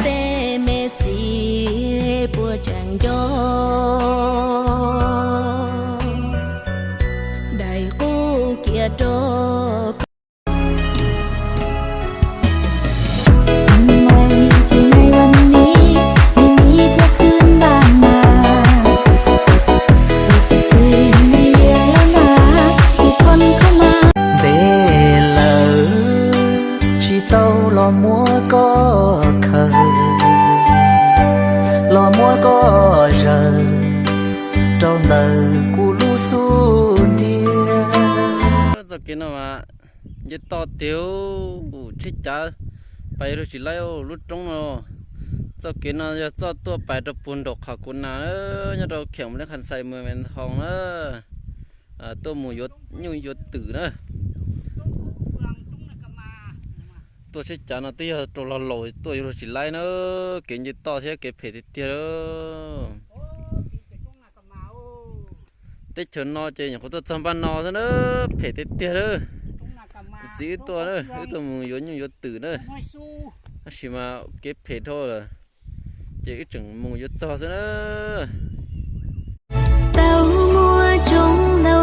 Tej me txiv puas tseem nco, daim qub kiag rau ntev lawm tsis tau los muab koj khaws, los muab koj zaws rau ntawm kuv lub xub ntiag. Txoj kev no mas nce toj tiag, tsheb cav pais yuav luag tsis laib lub roob no. Txoj kev no yog txoj tuaj pais rau puag nraum qhov kuv nas na, nyob rau kheem Mab Leb Khas Xais, mus Mes Hoos na, tuaj mus yuav nyuj yuav twm na. Tuaj tsheb cav no twb yog rau lag laus tuaj yuav luag tsis laib na, kev nce toj thiab kev phem tiag tiag. Teb chaws no ces nyuam qhuav tuaj txog npaj no xwb na, phem tiag tiag lawm. Kuv txiv wb tuaj, wb tuaj mus yuav nyuj yuav twm na, tab sis mas kev phem dhau lawm, ces wb tseem mus yuav txog xwb na. Tau muaj tsoom ntau